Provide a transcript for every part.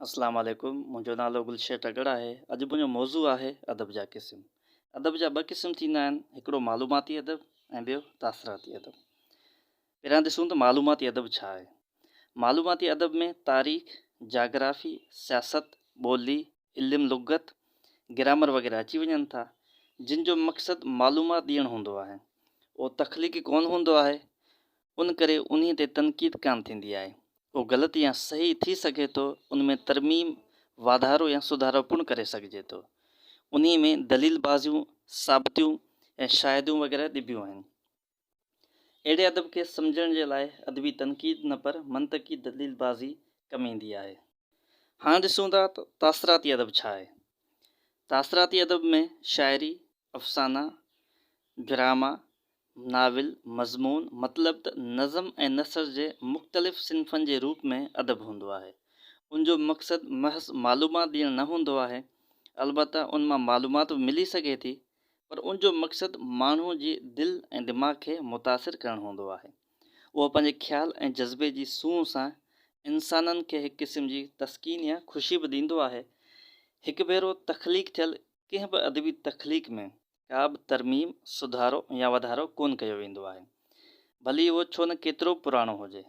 اسلام عليڪم منهنجو نالو گلشير ٽڳڙ آهي اڄ منهنجو موضوع آهي ادب جا قسم ادب جا ٻه قسم ٿيندا آهن هڪڙو معلوماتي ادب ۽ ٻيو تاثراتي ادب پهريان ڏسون ته معلوماتي ادب ڇا آهي معلوماتي ادب ۾ تاريخ جاگرافي سياست ٻولي علم لغت گرامر وغيره اچي وڃن ٿا جن جو مقصد معلومات ڏيڻ هوندو آهي اهو تخليقي ڪونه هوندو آهي ان ڪري انهي تي تنقيد ڪانه ٿيندي آهي اهو غلط يا صحيح ٿي سگهي ٿو، ان ۾ ترميم، واڌارو يا سڌارو پڻ ڪري سگهجي ٿو. انهيء ۾ دليل بازيون، ثابتيون ۽ شاهديون وغيره ڏبيون آهن. اهڙي ادب کي سمجهڻ جي لاء ادبي تنقيد نه پر منطقي دليل بازي ڪم ايندي آهي. هاڻ ڏسون ٿا ته تاثراتي ادب ڇا آهي؟ تاثراتي ادب ۾ شاعري، افسانا، ڊراما، ناول، مضمون، مطلب ته نظم ۽ نثر جي مختلف صنفن جي روپ ۾ ادب هوندو آهي. ان جو مقصد محض معلومات ڏيڻ نه هوندو آهي، البته ان مان معلومات به ملي سگهي ٿي، پر ان جو مقصد ماڻهوء جي دل ۽ دماغ کي متاثر ڪرڻ هوندو آهي. اهو پنهنجي خيال ۽ جذبي جي سونهن سان انسانن کي هڪ قسم جي تسڪين يا خوشي به ڏيندو آهي. هڪ ڀيرو تخليق ٿيل ڪنهن به ادبي تخليق ۾ ڪا به ترميم، سڌارو يا واڌارو ڪونه ڪيو ويندو آهي. ڀلي اهو ڇو نه ڪيترو به پراڻو هجي،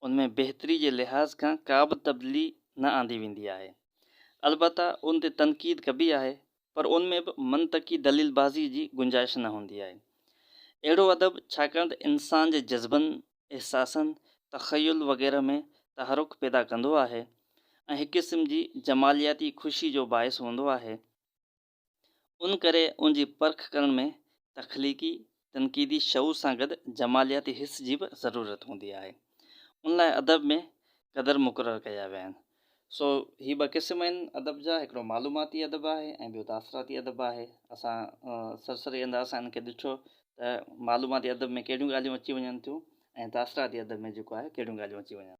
ان ۾ بهتري جي لحاظ کان ڪا به تبديلي نه آندي ويندي آهي. البته ان تي تنقيد ڪبي آهي، پر ان ۾ به منطقي دليل بازيء جي گنجائش نه هوندي آهي. اهڙو ادب ڇاڪاڻ ته انسان جي جذبن، احساسن، تخيل وغيره ۾ تحرڪ پيدا ڪندو آهي ۽ هڪ قسم جي جمالياتي خوشي جو باعث هوندو آهي، ان ڪري ان جي پرک ڪرڻ ۾ تخليقي، تنقيدي شعور سان گڏ جمالياتي حس جي به ضرورت هوندي آهي. ان لاء ادب ۾ قدر مقرر ڪيا ويا آهن. سو هي ٻه قسم آهن ادب جا، هڪڙو معلوماتي ادب آهي ۽ ٻيو تاثراتي ادب آهي. اسان سرسري انداز سان ان کي ڏٺو ته معلوماتي ادب ۾ ڪهڙيون ڳالهيون اچي وڃن ٿيون ۽ تاثراتي ادب ۾ جيڪو آهي ڪهڙيون ڳالهيون اچي وڃن.